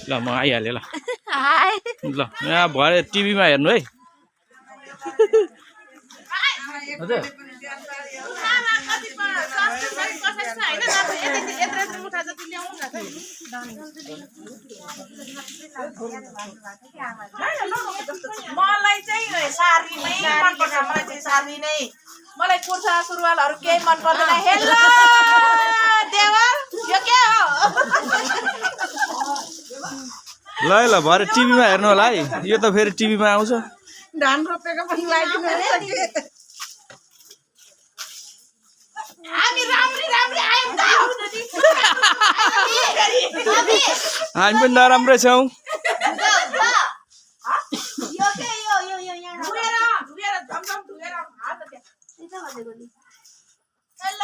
ल म आइहालेँ ल हाय ल यहाँ भरे टिभीमा हेर्नु है हजुर मलाई चाहिँ साडी नै मन पर्छ मलाई चाहिँ साडी नै मलाई कुर्ता सुरुवालहरु केही मन पर्दैन हेलो देवर यो के हो ल ल भरे टिभीमा हेर्नु होला है यो त फेरि टिभीमा आउँछ धान रोपेको पनि लाइदिनु हामी राम्री आयौँ त हामी पनि नराम्रै छौँ